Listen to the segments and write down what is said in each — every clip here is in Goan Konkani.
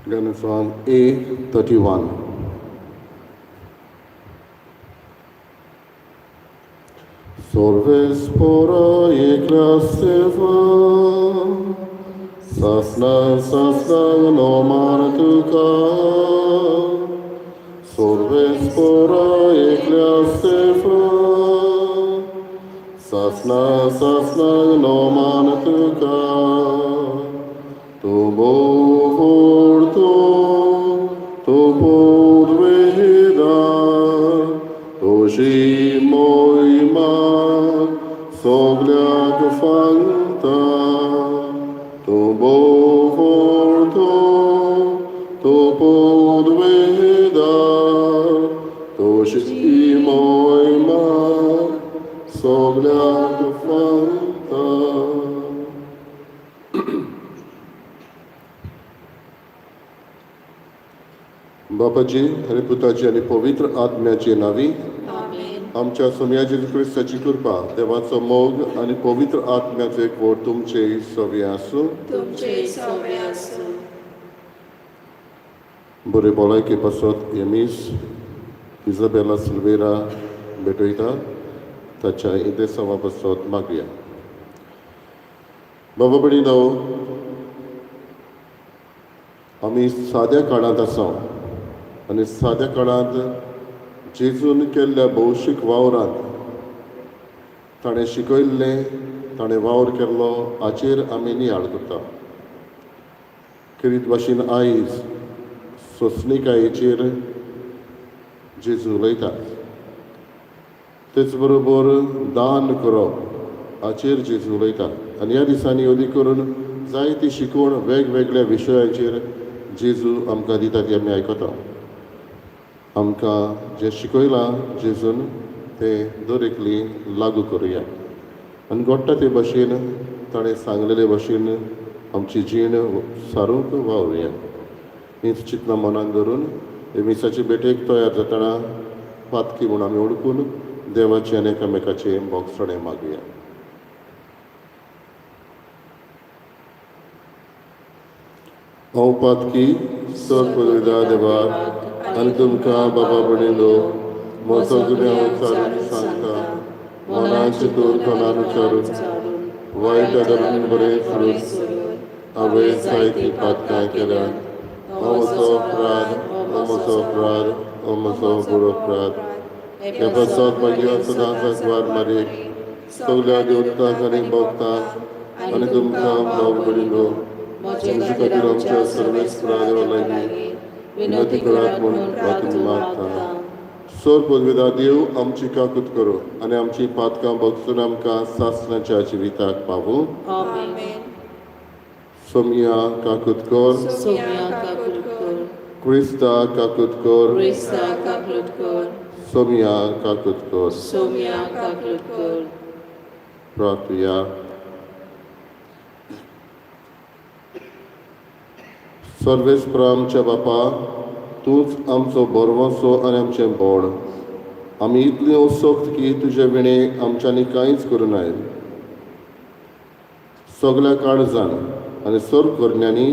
Learning from A31. Sorvespora eklaseva Sasna sasna no martuka Sorvespora eklaseva Sasna sasna no martuka Tu forto tu podveda Tu moima soglia fanta Tu forto tu podveda Tu moima soglia fanta. बापाची आनी पुताची आनी पवित्र आत्म्याची नावी. आमच्या सोमया जेजू क्रिस्ताची कृपा, देवाचो मोग आनी पवित्र आत्म्याचो एकवट तुमचे सवे आसूं. तुमचे सवे आसूं. बरे भलायके पासत हे मीस इजाबेला सिल्वेरा भेटयता, ताच्या इंतेसांवा पासत मागया. बाबा भयणीनो, आमी साद्या काळांत आसा आनी साद्या काळांत जेजून केल्ल्या भौशीक वावरांत ताणें शिकयल्लें, ताणें वावर केल्लो हाचेर आमी नियाळ करता. खेरीत भाशेन आयज सोंसणीकायेचेर जेजू उलयता, तेच बरोबर दान करप हाचेर जेजू उलयता. आनी ह्या दिसांनी अदीक करून जायती शिकवण वेगवेगळ्या विशयांचेर जेजू आमकां दिता ती आमी आयकता. आमकां जें शिकयलां जेजून तें दर एकली लागू करुया आनी घडटा ते भशेन, ताणें सांगलेले भशेन आमची जीण सारूंक वावरुया. हीच चिंतना मनान धरून हे मिसाचे भेटेक तयार जातना पातकी म्हूण आमी वळखून देवाचे आनी एकामेकाचे भोगसणें मागुया. हांव पातकी सर पदवीदा देवाक आनी तुमकां बाबा भयणीनो म्हजो गुन्यांव उच्चारून सांगता, मनान चिंतून तोंडान उच्चारून वायट आदरून बरें सोडून हांवें जायतीं पातकां केल्यांत. हो म्हजो अपराध, हो म्हजो अपराध, हो म्हजो व्हड अपराध. हे पासत मागीर सदांच आगवार मारयेक, सगल्या देवतांक आनी भक्तांक आनी तुमकां भाव भयणीनो म्हजे खातीर आमच्या सर्वेस्परा देवा लागीं विनंती करात म्हूण प्रार्थना मागता. सोर पदवीदा देव आमची काकूत करूं आनी आमची पातकां भोगसून आमकां सासणाच्या जिविताक पावूं. सोमिया काकूत कर. सोम्या काकूत कर. क्रिस्ता काकूत कर. क्रिस्ता काकूत कर. सोमिया काकूत कर. सोम्या काकूत कर. प्रार्थुया. सर्वेस्परा आमच्या बापा, तूंच आमचो भरवंसो आनी आमचें बोड. आमी इतली असक्त की तुजे विणें आमच्यांनी कांयच करूं नाय. सगल्या काळजान आनी सर्व करण्यांनी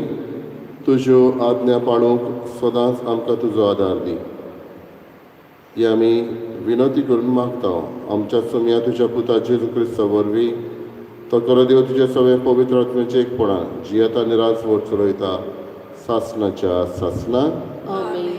तुज्यो आज्ञा पाळूंक सदांच आमकां तुजो आदार दी. ही आमी विनंती करून मागता आमच्या सोमया तुज्या पुता जेजू क्रिस्ता वरवीं. तो खरो देव तुज्या सगळें पवित्र आत्म्याचें एकपणान जियेता आनी राजवट चलयता सासणाच्या सासणाक. आमेन.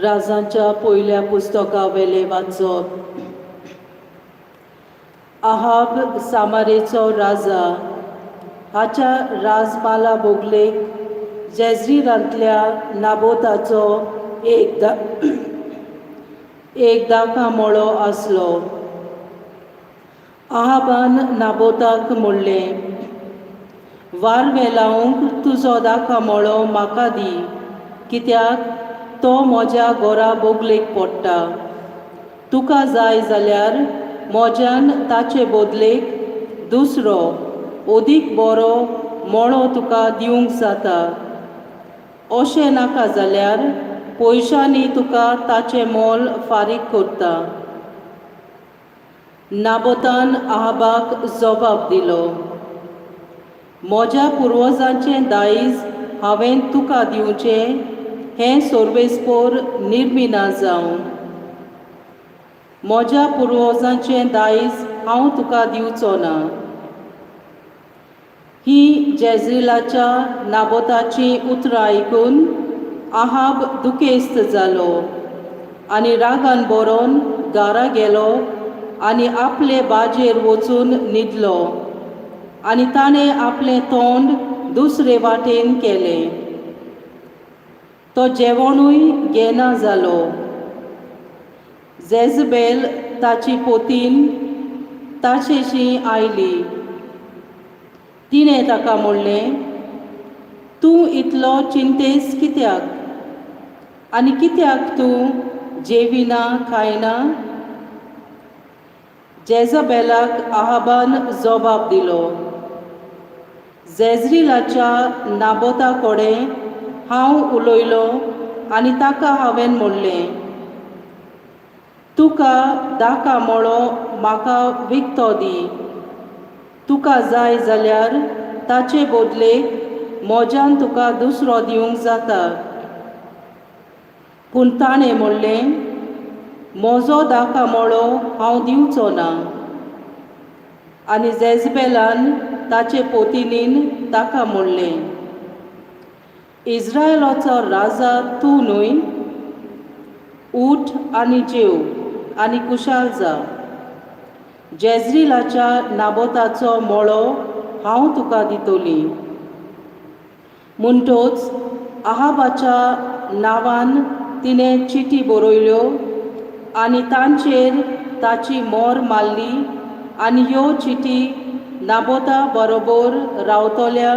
राजांच्या पयल्या पुस्तकावेले वाचप. आहाब सामारेचो राजा हाच्या राजमाला बोगलेक जेज्रिरांतल्या नाबोताचो एक दाका मळो आसलो. आहाबान नाबोताक म्हणलें, वारवें लावंक तुजो दाका मळो म्हाका दी, कित्याक तो म्हज्या घरा बोगलेक पडटा. तुका जाय जाल्यार म्हज्यान ताचे बदलेक दुसरो अदीक बरो मळो तुका दिवंक जाता. अशें नाका जाल्यार पयशांनी तुका ताचें मोल फारीक करता. नाबोतान आहाबाक जबाब दिलो, म्हज्या पुर्वजांचें दायज हांवें तुका दिवचें हें सर्वेस्पोर निर्मिना जावं. म्हज्या पुर्वजांचें दायज हांव तुका दिवचो ना. ही जेज्रिलाच्या नाबोताचीं उतरां आयकून आहाब दुखेस्त जालो आनी रागान बरोवन घरा गेलो आनी आपले बाजेर वचून न्हिदलो आनी ताणें आपलें तोंड दुसरे वाटेन केलें. तो जेवणूय घेना जालो. जेजबेल ताची पोतीन ताचेशी आयली. तिणें ताका म्हणलें, तूं इतलो चिंतेस कित्याक आनी कित्याक तूं जेविना खायना? जेजबेलाक आहाबान जबाब दिलो, जेज्रिलाच्या नाबोता कडेन हांव उलयलों आनी ताका हांवें म्हणलें, तुका दाका मळो म्हाका विकतो दी. तुका जाय जाल्यार ताचे बदलेक म्हज्यान तुका दुसरो दिवंक जाता. पूण ताणें म्हणलें, म्हजो दाका मळो हांव दिवचो ना. आनी जेजबेलान ताचे पोतिनीन ताका म्हणलें, इस्रायलाचो राजा तूं न्हय? उठ आनी जेव आनी कुशाल जा. जेज्रिलाच्या नाबोताचो मळो हांव तुका दितली. म्हणटोच आहाबाच्या नांवान तिणें चिटी बरयल्यो आनी तांचेर ताची मोर मारली आनी ह्यो चिटी नाबोता बरोबर रावतल्या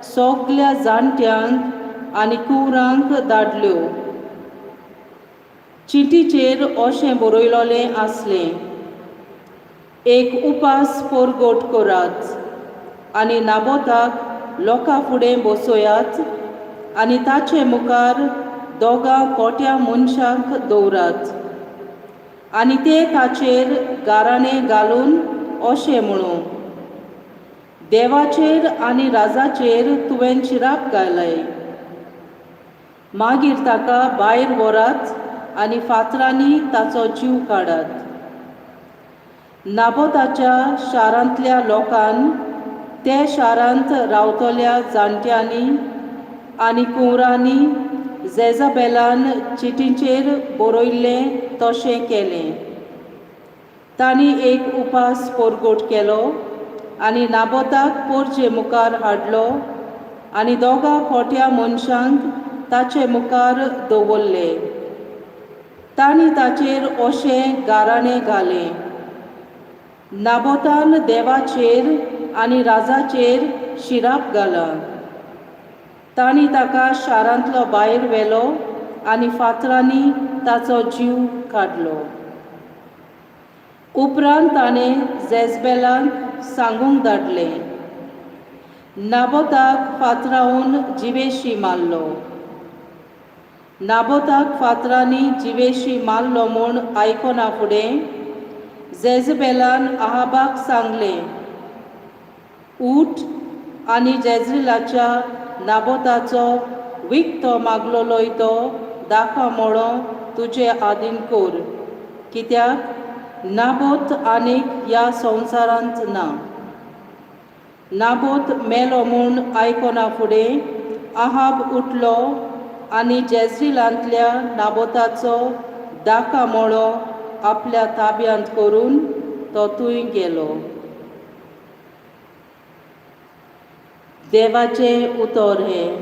सगल्या जाणट्यांक आनी कुवरांक धाडल्यो. चिटीचेर अशें बरयलोलें आसलें, एक उपास परगट करात आनी नाबोताक लोकां फुडें बसयात आनी ताचे मुखार दोगां कोट्या मनशांक दवरात आनी ते ताचेर गाराणें घालून अशें म्हणू, देवाचेर आनी राजाचेर तुवें शिराप घालय. मागीर ताका भायर व्हरात आनी फातरांनी ताचो जीव काडात. नाबोताच्या शारांतल्या लोकान ते शारांत रावतल्या जाणट्यांनी आनी कुंवरांनी जेजाबेलान चिटींचेर बरयल्लें तशें केलें. तांणी एक उपास परगट केलो आनी नाबोताक पोरचे मुखार हाडलो आनी दोगां खोट्या मनशांक ताचे मुखार दवरले. तांणी ताचेर अशें गाराणें घालें, नाबोतान देवाचेर आनी राजाचेर शिराप घाला. तांणी ताका शारांतलो भायर व्हेलो आनी फातरांनी ताचो जीव काडलो. उपरांत ताणें जेजबेलाक सांगूंक धाडलें, नाबोताक फातरावन जिवेशी मारलो. नाबोताक फातरांनी जिवेशी मारलो म्हूण आयकना फुडें जेजबेलान आहाबाक सांगलें, उठ आनी जेज्रिलाच्या नाबोताचो विकतो मागलोलोय तो दाखो मोळो तुजे आदीन कर, कित्याक नाबोत आनीक ह्या संवसारांत ना. नाबोत मेलो म्हूण आयकना फुडें आहाब उठलो आनी जेज्रिलांतल्या नाबोताचो दाका मोळो आपल्या ताब्यांत करून तो थंय गेलो. देवाचें उतर हें.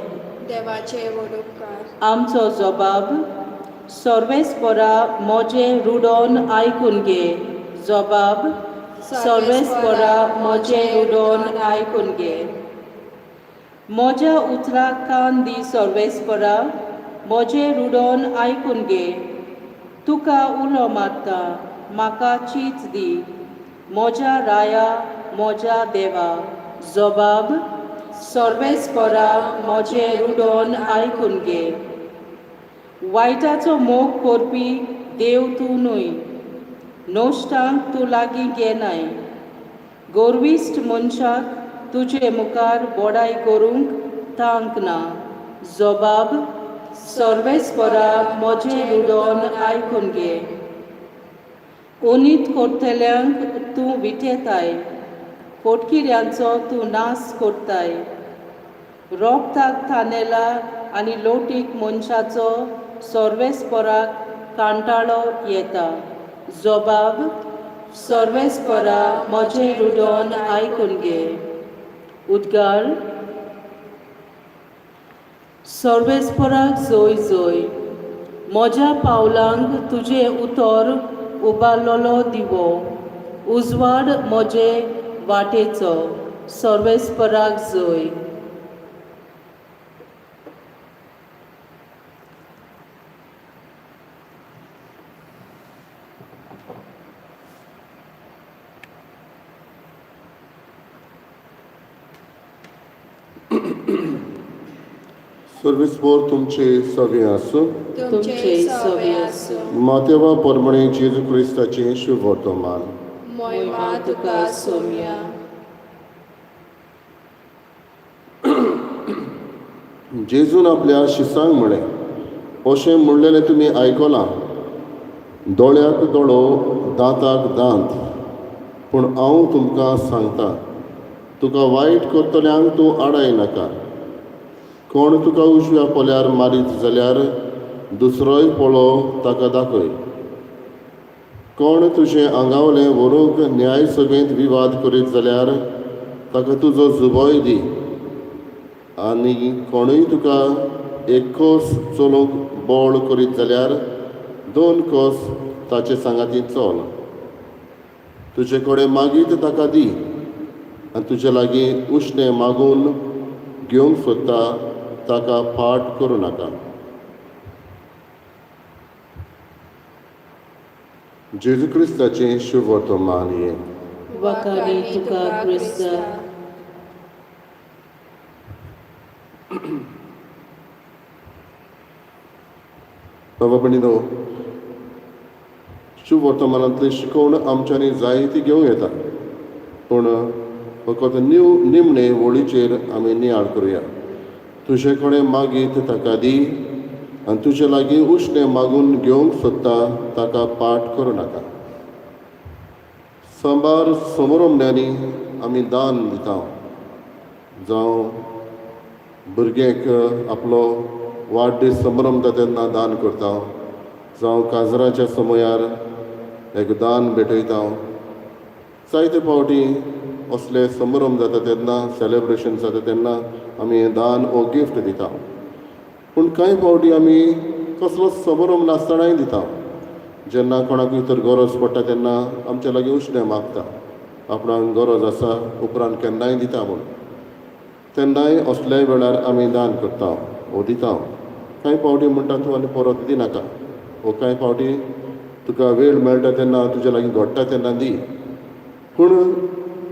देवाचे व्हड उपकार. आमचो जबाब सर्वेस्परा म्हजें रुडोन आयकून घे. जबाब सर्वेस्परा म्हजें रुडोन आयकून घे. म्हज्या उतराक कान दी सर्वेस्परा, म्हजें रुडोन आयकून घे. तुका उलो मारता, म्हाका चीत दी म्हज्या राया, म्हज्या देवा. जबाब सर्वेस्परा म्हजें रुडोन आयकून घे. वायटाचो मोग करपी देव तूं न्हय, नश्टांक तूं लागीं घेनाय. गोरविश्ट मनशाक तुजे मुखार बोडाय करूंक तांक ना. जबाब सर्वेस्परा म्हजें रुडोन आयकून घे. ओनीत करतल्यांक तूं विटेताय, फोटकिऱ्यांचो तूं नाश करताय. रोगताक तानेला आनी लोटीक मनशाचो सर्वेस्पराक कांटाळो येता. जबाब सर्वेस्परा म्हजें रुडोन आयकून घे. उद्गार सर्वेस्पराक जय जय. म्हज्या पावलांक तुजें उतर उबारलेलो दिवो, उजवाड म्हजे वाटेचो. सर्वेस्पराक जय. सर्वेस्पोर तुमचे सगळे आसूं. तुमचे सवे आसूं. मातेवा परमणे जेजू क्रिस्ताचें शुभ वर्तमान. मोयमा तुका सोम्या. जेजून आपल्या शिसांक म्हळें, अशें म्हणलेलें तुमी आयकलां, दोळ्याक दोळो दांताक दांत. पूण हांव तुमकां सांगता, तुका वायट करतल्यांक तूं आडाय नाका. कोण तुका उजव्या पोल्यार मारीत जाल्यार दुसरोय पोलो ताका दाखय. कोण तुजें आंगावलें व्हरूंक न्याय सभेंत विवाद करीत जाल्यार ताका तुजो जुबोय दी. आनी कोणूय तुका एक कोस चलोवंक बोळ करीत जाल्यार 2 कोस ताचे सांगाती चल. तुजे कडेन मागीत ताका दी आनी तुजे लागीं उश्णें मागून घेवंक सोदता ताका फाट करूं नाका. जेजू क्रिस्ताचें शुभ वर्तमान हें. वाखारी तुका क्रिस्ता. बाबा भयणीनो, शुभ वर्तमानांतली शिकवण आमच्यांनी जायती घेवं येता, पूण फकत निमणे वळीचेर आमी नियाळ करुया. तुजे कडेन मागीत ताका दी आनी तुजे लागीं उश्णें मागून घेवंक सोदता ताका पाट करूं नाका. सांबार समोरम्यांनी आमी दान दिता, जावं भुरग्यांक आपलो वाडदीस समारंभ जाता तेन्ना दान करता, जावं काजराच्या समयार एक दान भेटयता. जायते फावटी असले समारंभ जाता तेन्ना, सेलेब्रेशन जाता तेन्ना आमी हें दान वो गिफ्ट दिता. पूण कांय फावटी आमी कसलोच समारंभ नासतनाय दिता. जेन्ना कोणाकूय तर गरज पडटा तेन्ना आमच्या लागीं उश्णें मागता, आपणाक गरज आसा उपरांत केन्नाय दिता म्हूण. तेन्नाय असल्याय वेळार आमी दान करता वो दिता. कांय फावटी म्हणटा तूं आनी परत दिनाका, वो कांय फावटी तुका वेळ मेळटा तेन्ना तुज्या लागीं घडटा तेन्ना दी. पूण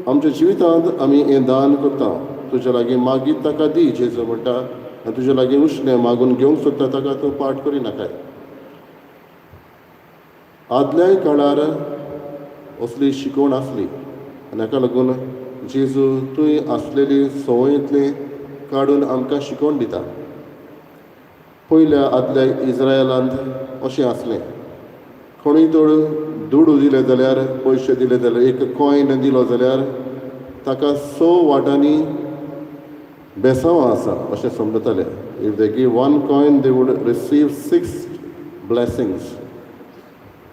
आमच्या जिवितांत आमी हें दान करता. तुज्या लागीं मागीर ताका दी जेजू म्हणटा, आनी तुज्या लागीं उश्णें मागून घेवंक सोदता ताका तूं पाट करिनाकाय. आदल्याय काळार असली शिकवण आसली आनी हाका लागून जेजू थंय आसलेली संवयतली काडून आमकां शिकोवन दिता. पयल्या आदल्या इज्रायलांत अशें आसलें, कोणूय तर दुडू दिले जाल्यार, पयशे दिले जाल्यार, एक कॉयन दिलो जाल्यार ताका 6 वाटांनी बेसांव आसा अशें समजताले. If they give 1 coin they would receive 6 blessings.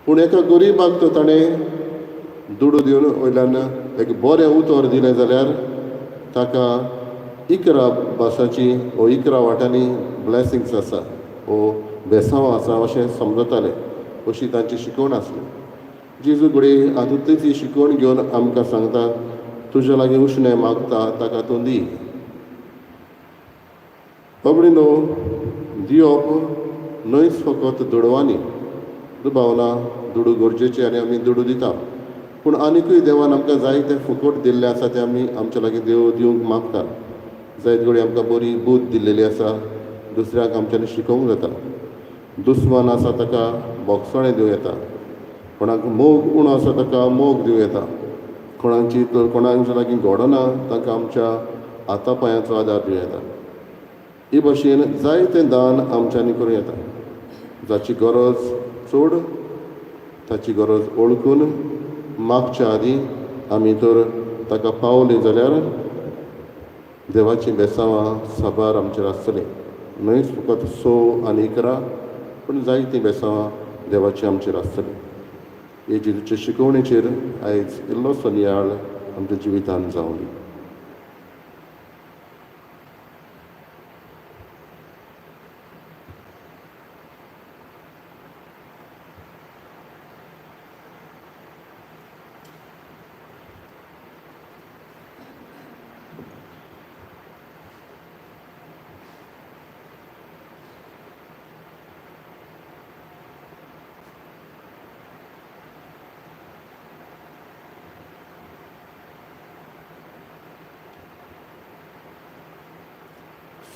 पूण एका गरिबाक तर ताणें दुडू दिवन वयल्यान एक बरें उतर दिलें जाल्यार ताका 11 भासाची वो 11 वाटांनी ब्लेसिंग्स आसा वो बेसांव आसा अशें समजताले. अशी तांची शिकवण आसली. जेजू घडये हातूंतलीच ही शिकवण घेवन आमकां सांगता, तुज्या लागीं उश्णें मागता ताका तूं दी. बाबडीनो, दिवप न्हयच फकत दुडवांनी, दुबावना दुडू गरजेचे आनी आमी दुडू दिता, पूण आनिकूय देवान आमकां जाय तें फुकट दिल्लें आसा तें आमी आमच्या लागीं देव दिवंक मागता. जायत घडये आमकां बरी बूद दिल्लेली आसा, दुसऱ्यांक आमच्यांनी शिकोवंक जाता. दुस्मान आसा ताका बोगसणें दिवं येता, कोणाक मोग उणो आसा ताका मोग दिवं येता, कोणाची तर कोणाच्या लागीं घडना ताका आमच्या हाता पांयाचो आदार दिवं येता. ही भशेन जायतें दान आमच्यांनी करूं येता. जाची गरज चड ताची गरज वळखून मागच्या आदीं आमी तर ताका पावलीं जाल्यार देवाचीं बेसांवां साबार आमचेर आसतलीं. न्हयच फकत 6 आनी 11 पूण जायतीं बेसांवां देवाचीं आमचेर आसतलीं. हे जेजूचे शिकवणेचेर आयज इल्लोसो नियाळ आमच्या जिवितान जावं दी.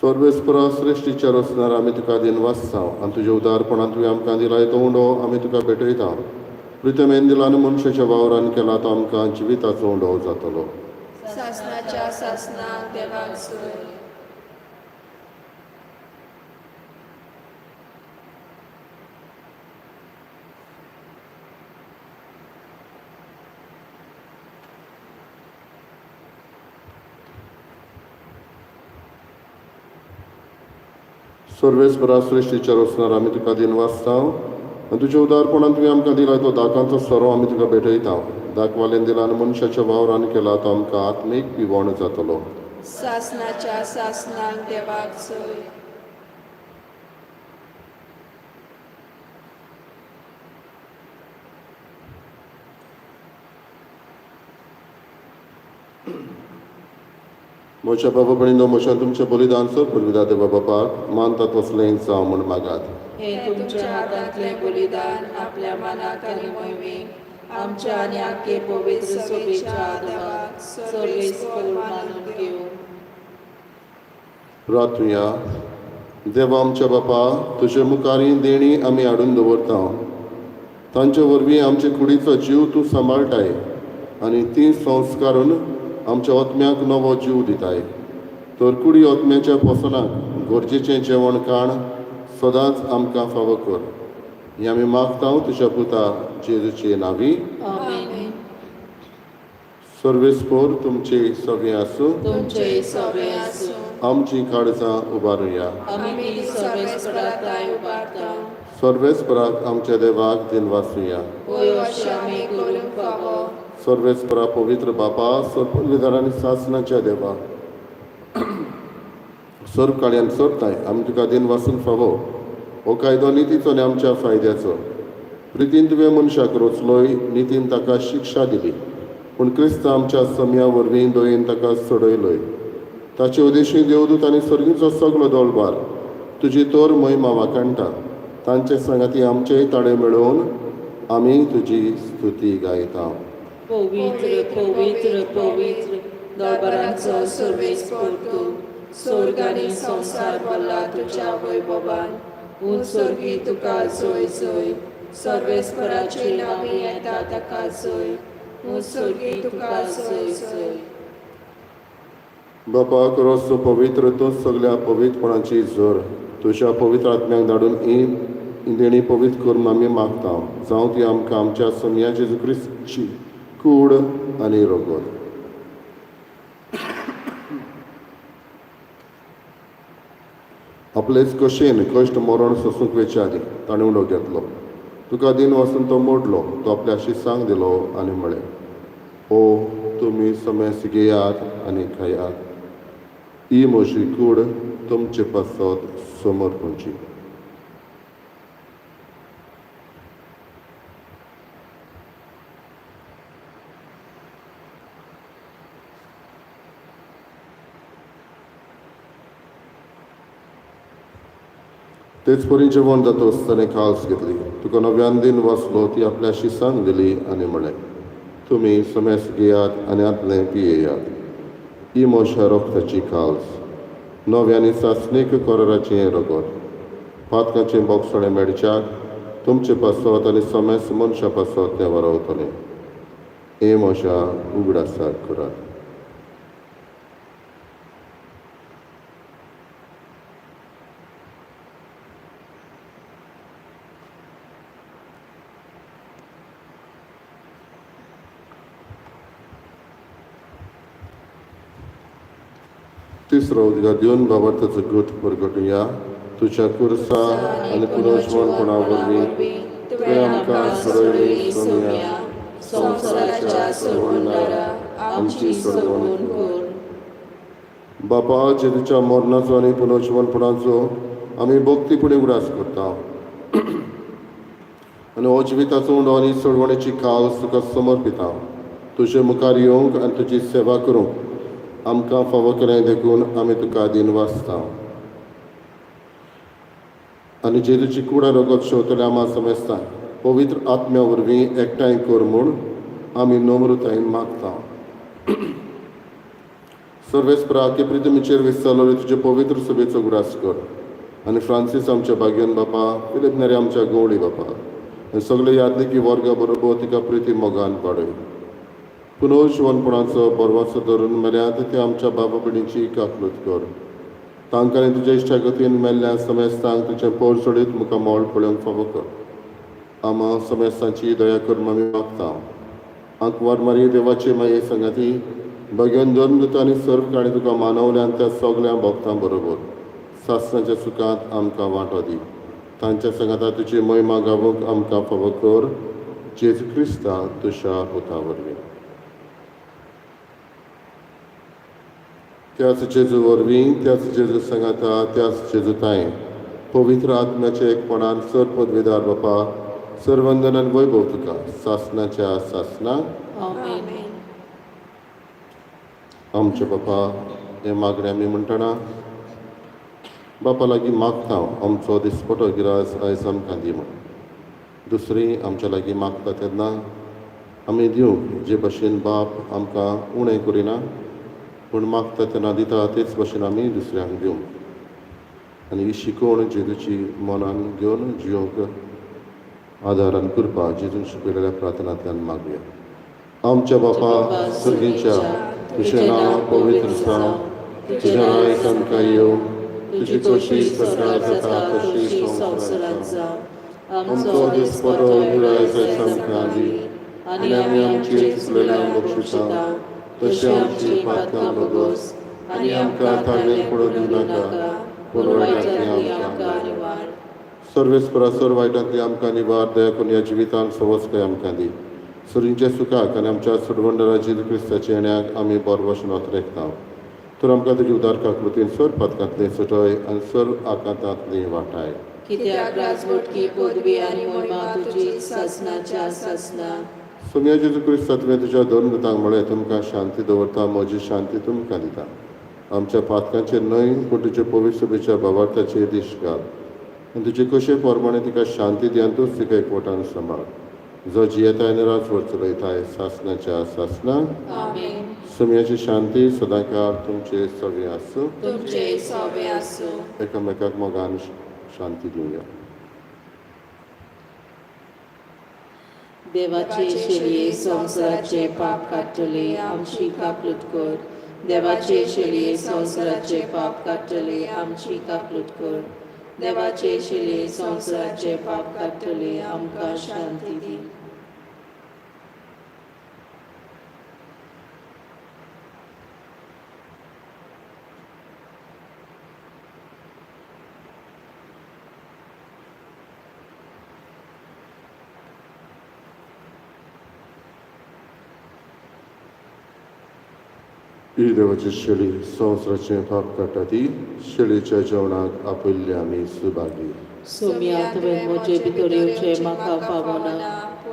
सर्वेस्परा सृश्टीच्या रचणार आमी तुका दिनवासता आनी तुज्या उदारपणान तुवें आमकां दिलाय तो उंडो आमी तुका भेटयता. प्रितमेन दिला आनी मनशाच्या वावरान केला तो आमकां जिविताचो उंडो जातलो. सासणाच्या सासणाक देवाक सोय. सर्वेस्परा सृश्टीच्या रचणार आमी तुका दिनवासता आनी तुज्या उदारपणान तुवें आमकां दिला तो दाकांचो सोरो आमी तुका भेटयता. दाखवालेन दिला आनी मनशाच्या वावरान केला तो आमकां आत्मीक पिवण जातलो. सासणाच्या सासणाक देवाक सोय. म्हज्या बाबा भयणीनो, म्हज्यान तुमचें बलिदान सर पुर्विदा देवा बापाक मानतात वसलें जावं म्हूण मागात. हे तुमच्या हातांतलें बलिदान आपल्या मनाक आनी मोहिमेक आमच्या आनी आख्खे पवित्र सभेच्या देवाक सर्वेस्पर मानून घेवं. रातुया. देवा आमच्या बापा, तुजे मुखार ही देणी आमी हाडून दवरता. तांचे वरवीं आमचे कुडीचो जीव तूं सांबाळटाय आनी ती संस्कारून आमच्या आत्म्याक नवो जीव दिताय. तर कुडी आत्म्याच्या पोसणाक गरजेचें जेवण खाण सदांच आमकां फावो कर. हें आमी मागता तुज्या पुता जेजूचे नांवी. आमेन. सर्वेस्पोर तुमचे सगळें आसूं. तुमचे सगळें आसूं. आमची काळजां उबारुया. आमी ती सर्वेस्पराताय उबारता. सर्वेस्पराक आमच्या देवाक दिनवासुया. होय अशें आमी करूंक फावो. सर्वेस्परा पवित्र बापा, सर्व आनी सासणाच्या देवा, सर्व काळयान सर्ताय आमी तुका दिनवासून फावो. हो कायदो नितीचो आनी आमच्या फायद्याचो. प्रितीन तुवें मनशाक रोचलोय, नितीन ताका शिक्षा दिली, पूण क्रिस्त आमच्या सम्या वरवीं दयेन ताका सोडयलोय. ताचे उदेशी देवदूत आनी सर्गीचो सगलो दोलबार तुजी तोर महिमा वाखाणटा. तांचे सांगाती आमचेय ताळे मेळोवन आमी तुजी स्तुती गायता. पवित्र पवित्र पवित्र दरबारांचो सर्वेस्पर तूं, स्वर्ग आनी संवसार भरला तुज्या वैभवान. उंच स्वर्गी तुका जोय जोय. सर्वेस्पराचे नांवी येता ताका जोय. उंच स्वर्गी तुका जोय जोय. बापा रोसो पवित्र तूं सगल्या पवित्रपणाची जोर. तुज्या पवित्र आत्म्याक धाडून ही देणी पवित्र करून आमी मागता. जावं ती आमकां आमच्या सम्या जेजू क्रिस्ताची कूड आनी रगत. आपलेच कशेन कश्ट मरण सोसूंक वेचे आदीं ताणें उडो घेतलो. तुका दिन वासून तो मोडलो. तो आपल्या शिसांक दिलो आनी म्हळें, ओ तुमी समेस घेयात आनी खायात. ही म्हजी कूड तुमचे पासत समर्पणची. तेच परी जेवण जाता आसतना काल्स घेतली. तुका नव्यान दिन वाचलो, ती आपल्या शिसांक दिली आनी म्हळें, तुमी समेस घेयात आनी आतलें पियेयात. ही म्हज्या रक्ताची काल्स, नव्या आनी सासणीक कराराचें रगत. पातकाचें बोगसणें मेळच्याक तुमचे पासत आनी समेस्त मनशां पासत तें वरवतलें. हे म्हज्या उगडासाक करात. तिसरो उदका दिवन बाबार्थाचो गूट परगटुया. तुज्या कुर्सा आनी पुनर्जिवनपणा वरवीं तुवें आमकां सोडयली सोम्या, संवसाराच्या सोडवणदारा आमची सोडवण कर. बापा, जेजूच्या मरणाचो आनी पुनर्जिवनपणाचो आमी भक्तीपणी उगडास करता आनी हो जिविताचो उंडो आनी सोडवणेची काल्स तुका समर्पिता. तुजे मुखार येवंक आनी तुजी सेवा करूंक आमकां फावो केलें देखून आमी तुका दीन वाचता. आनी जेजूची कुडा रगत शेवतले आमा समजता पवित्र आत्म्या वरवीं एकठांय कर म्हूण आमी नम्रतायेन मागता. सर्वेस्परा की प्रितमीचेर विसरलो तुजे पवित्र सभेचो उगडास कर आनी फ्रांसीस आमच्या भाग्यन बापा, फिलीप नेरी आमच्या गवळी बापा आनी सगळे यादनिकी वर्गा बरोबर तिका प्रिती मोगान वाडय. पुनर्जिवनपणाचो बरवाचो धरून मेल्यात ते आमच्या बाबा भयणीची काकलूत कर. तांकां आनी तुज्या इश्टागतीन मेल्ल्या समेस्तांक तुजें पोर सोडीत मुखार मोळ पळोवंक फावो कर. आमा समेस्तांची दया करून आमी मागता. आंकवार मारी देवाचे माये संगाती भगेन धर्म दुता आनी सर्व काणी तुका मानवल्यान त्या सगळ्या भक्तां बरोबर सासणाच्या सुखांत आमकां वांटो दी. तांच्या सांगाता तुजी महिमा गावूंक आमकां फावो कर. जेजू क्रिस्ता तुज्या पुता वरवीं. त्याच जेजू वरवीं, त्याच जेजू सांगाता, त्याच जेजू तांय पवित्र आत्म्याचे एकपणान सर पदवीदार बापा, सर्वंदनान वैभव तुका सासणाच्या सासना. आमेन. आमचे बापा, हे मागणें आमी म्हणटना बापा लागीं मागता आमचो दिसपटो गिरास आयज आमकां दी म्हूण. दुसरी आमच्या लागीं मागता तेन्ना आमी दिवंक जे भशेन बाप आमकां उणें करिना पूण मागता तेन्ना दिता तेच भशेन आमी दुसऱ्यांक दिवंक आनी ही शिकवण जेजूची मनान घेवन जियोंक आदारान कृपा जेजून शिकयलेल्या प्रार्थनांतल्यान मागया. आमच्या बापा सर्गींच्या, तुजें नांव पवित्र जावं, तुजें राज आमकां येवं, तुजी कशी स्वर्गात जाता तशी संवसारांत जावं. आमचो दिसपटो गिरायक आमकां दी आनी आमी आमची चुकलेल्यांक बक्षिता तशी आमची पातकां भोगोस आनी आमकां ताळमेळ पडून दिवं नाका पूण वायटांतली आमकां निवार. सर्वेस्परा सर वायटांतली आमकां निवार. दया करून ह्या जिवितांत सवस्काय आमकां दी. सुरींच्या सुखाक आनी आमच्या सोडवणदारा जेजू क्रिस्ताच्या येण्याक आमी बरवश नोतरेकता. तर आमकां तुजी उदार काकृतीन सर पातकांतली सुटय आनी सर आकांतांतली वाटाय. कित्याक राजवटकी पदवी आनी महिमा तुजी सासणाच्या सासना. सोम्या जेजू क्रिस्ता, तुवें तुज्या दोन दुतांक म्हळें, तुमकां शांती दवरता, म्हजी शांती तुमकां दिता. आमच्या पातकांचेर न्हय पूण तुजे पवित्र सभेच्या भावार्थाचेर दिश्ट घाल आनी तुजे कशे प्रमाणे तिका शांती दी आनी तूंच तिका एकवटान सांबाळ, जो जियेताय आनी राजवट चलयताय सासणाच्या सासना. आमेन. सोम्याची शांती सदांकाळ तुमचे सगळे आसूं. तुमचे सोबे आसूं. एकामेकाक मोगान शांती दिवया. देवाचे शेलये संवसाराचे पाप काडटले आमची काकलूत कर. देवाचे शेलये संवसाराचे पाप काडटले आमची काकलूत कर. देवाचे शेलये संवसाराचे पाप काडटले आमकां शांती दी. ही देवाची शेळी संवसाराचें पाप काडटा ती शेळीच्या जेवणाक आपयल्ले आमी सुभागी. सोम्या, तुवें म्हजे भितर येवचें म्हाका फावना,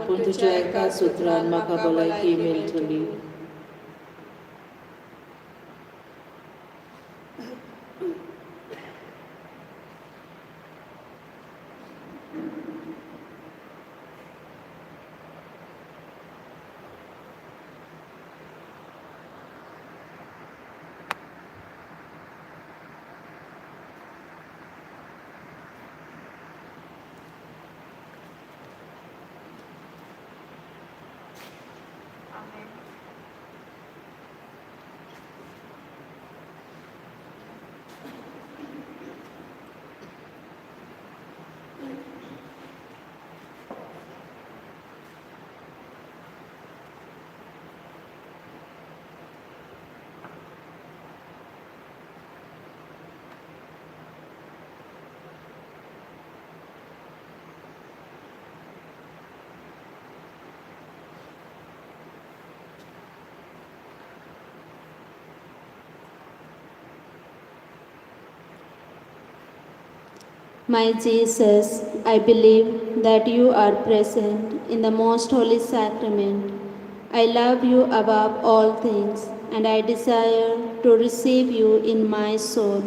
पूण तुज्या एका सुत्रान म्हाका भलायकी मेळटली. My Jesus, I believe that you are present in the most holy sacrament. I love you above all things, and I desire to receive you in my soul.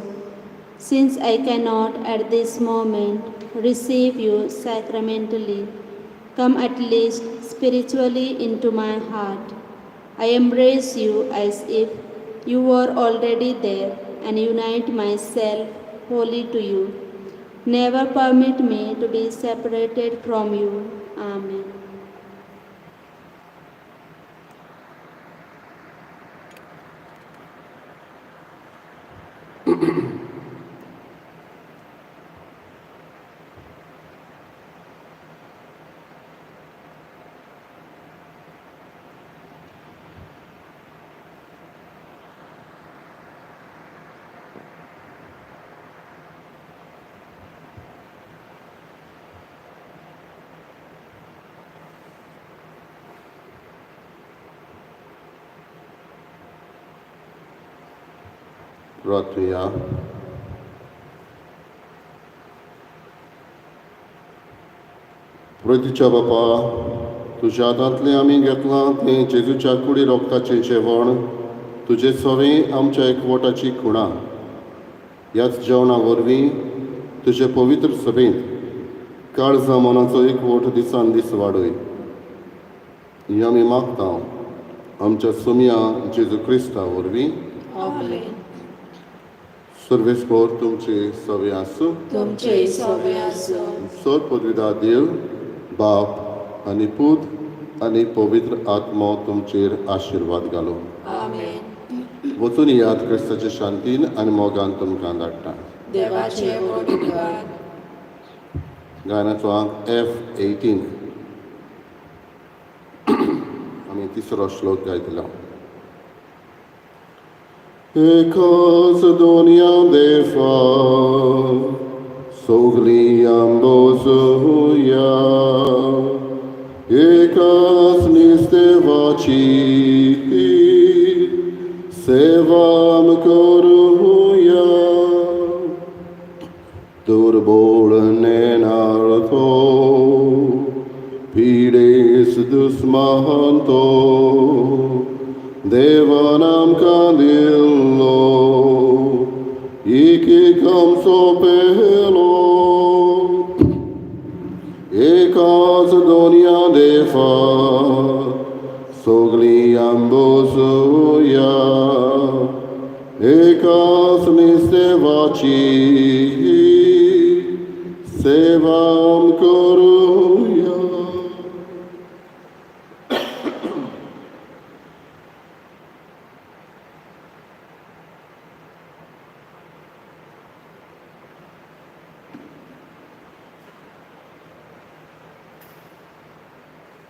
Since I cannot at this moment receive you sacramentally, come at least spiritually into my heart. I embrace you as if you were already there and unite myself wholly to you. Never permit me to be separated from you. Amen. प्रार्थुया. प्रतीच्या बापा, तुज्या हातांतलें आमी घेतलां तें जेजूच्या कुडी रोगताचें जेवण तुजे सवें आमच्या एकवटाची खुणा. ह्याच जेवणा वरवीं तुजे पवित्र सभेंत काळजा मनाचो एकवट दिसान दीस वाडय. हें आमी मागता आमच्या सोमया जेजू क्रिस्ता वरवीं. आमेन. सर्वेस्पोर तुमचे सवे आसूं. तुमचे सोबे आसूं. सर पदवीदा देव बाप आनी पूत आनी पवित्र आत्मो तुमचेर आशिर्वाद घालूं. आमेन. वचून याद क्रिस्ताचे शांतीन आनी मोगान तुमकां धाडटा. देवाचे व्हड उपकार. गायनाचो आंक F18. आमी तिसरो श्लोक गायतलो. एकच दोनया देवा सगलीं आंबोसुया, एकच निस्तेवाची सेवा करुया. दुर्बोळ नेणार्थो पिडेस दुस्महंतो, देवान आमकां दिल्लो एक आमचो पेलो. एकाच दोनया देवा सगलीं आंबोसुया, एकाच निस्तेवाची सेवा करुया.